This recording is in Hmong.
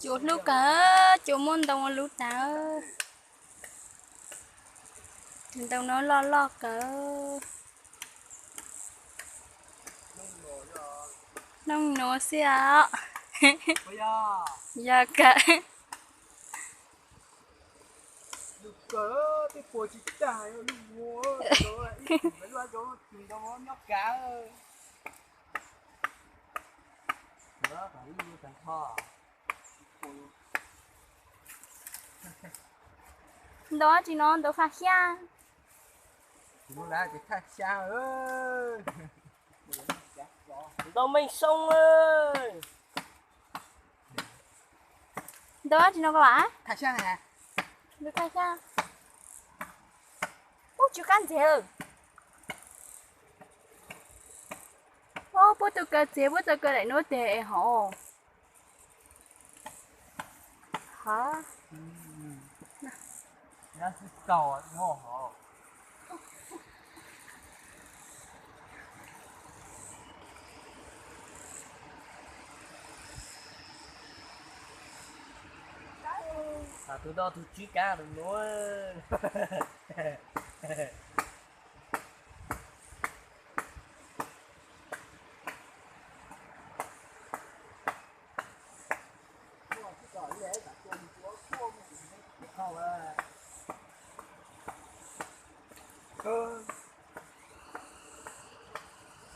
Cua hlub kawg, cua muab ntoo ua lub dav. Tus ntoo no loj loj kawg. Noog nuav xwb os. Yog kawg. Ntoo dab tsi no, ntoo faj xyab. Ntoo meej xoob. Ntoo dab tsi no koj vam? Ntoo faj xyab. Ub, tsw qab ntxiag. Ub, puab tau kaw txiag, puab tau kaw daim nuav teg hov. Tus do tus tswv kav tus nuav.